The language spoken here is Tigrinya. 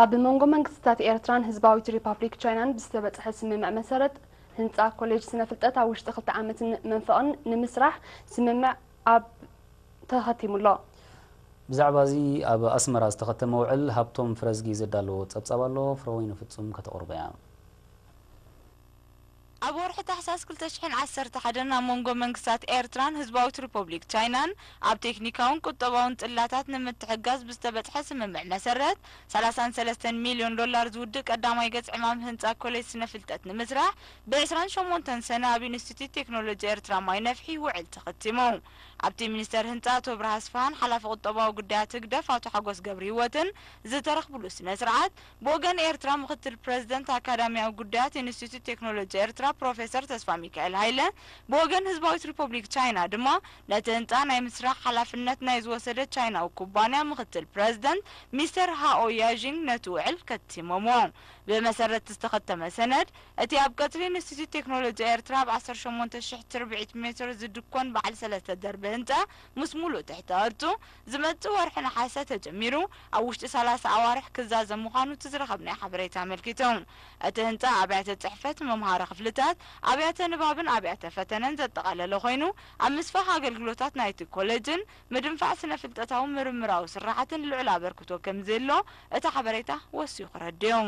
ኣብ መንጎ መንግስታት ኤርትራን ህዝባዊት ሪፓብሊክ ቻይናን ብዝተበጽሐ ስምምዕ መሰረት፣ ህንጻ ኮሌጅ ስነ ፍልጠት ኣብ ውሽጢ ክልተ ዓመትን መንፈቕን ንምስራሕ ስምምዕ ኣብ ተኸቲሙ ኣሎ። ብዛዕባ እዚ ኣብ ኣስመራ ዝተኸተመ ውዕል ሃብቶም ፍረዝጊ ዘዳለዎ ጸብጻብ ኣሎ፣ ፍረወይኒ ፍጹም ከተቕርቦ እያ። ኣብ ወርሒ ታሕሳስ ክልተ ሽሕን ዓሰርተ ሓደን ኣብ መንጎ መንግስታት ኤርትራን ህዝባዊት ሪፖብሊክ ቻይናን ኣብ ቴክኒካውን ቁጠባውን ጽላታት ንምትሕጋዝ ብዝተበጽሐ ስምምዕ መሰረት፣ ሰላሳን ሰለስተን ሚልዮን ዶላር ዝውድእ ቀዳማይ ገጽ ዕማም ህንጻ ኮሌጅ ስነ ፍልጠት ንምስራሕ፣ ብ ዕስራን ሸሞንተን ሰነ ኣብ ኢንስቲትዩት ቴክኖሎጂ ኤርትራ ማይ ነፍሒ ውዕል ተኸቲሙ። ኣብቲ ሚኒስተር ህንጻ ኣቶ ብርሃ ኣስፍሃን ሓላፊ ቁጠባዊ ጉዳያት ህግደፍ ኣቶ ሓጎስ ገብረ ህይወትን ዝተረኽብሉ ስነ ስርዓት፣ ብወገን ኤርትራ ምክትል ፕረዚደንት ኣካዳሚያዊ ጉዳያት ኢንስቲትዩት ቴክኖሎጂ ኤርትራ ፕሮፌሰር ተስፋ ሚካኤል ሃይለ፣ ብወገን ህዝባዊት ሪፖብሊክ ቻይና ድማ ነቲ ህንጻ ናይ ምስራሕ ሓላፍነት ናይ ዝወሰደ ቻይናዊ ኩባንያ ምክትል ፕረዚደንት ሚስተር ሃኦ ያዥንግ ነቲ ውዕል ከቲሞሞ። ብመሰረት ዝተኸተመ ሰነድ፣ እቲ ኣብ ቀጽሪ ኢንስቲትዩት ቴክኖሎጂ ኤርትራ ኣብ ዓሰርተ ሸሞንተ ሽሕ ትርብዒት ሜትር ዝድኮን በዓል ሰለስተ ደርቢ ህንጻ ምስ ሙሉእ ትሕተ ቅርጹ ዝመጽእ ወርሒ ነሓሰ ተጀሚሩ ኣብ ውሽጢ ሰላሳ ኣዋርሕ ክዛዘም ምዃኑ እቲ ዝረኸብናዮ ሓበሬታ ኣመልኪቱ። እቲ ህንጻ ኣብያተ ጽሕፈት፣ መምሃሪ ክፍልታት፣ ኣብያተ ንባብን ኣብያተ ፈተነን ዘጠቓለለ ኮይኑ፣ ኣብ ምስፋሕ ኣገልግሎታት ናይቲ ኮሌጅን ምድንፋዕ ስነ ፍልጠታዊ ምርምራዊ ስራሓትን ልዑል ኣበርክቶ ከም ዘሎ እቲ ሓበሬታ ወሲኹ ረዲኡ።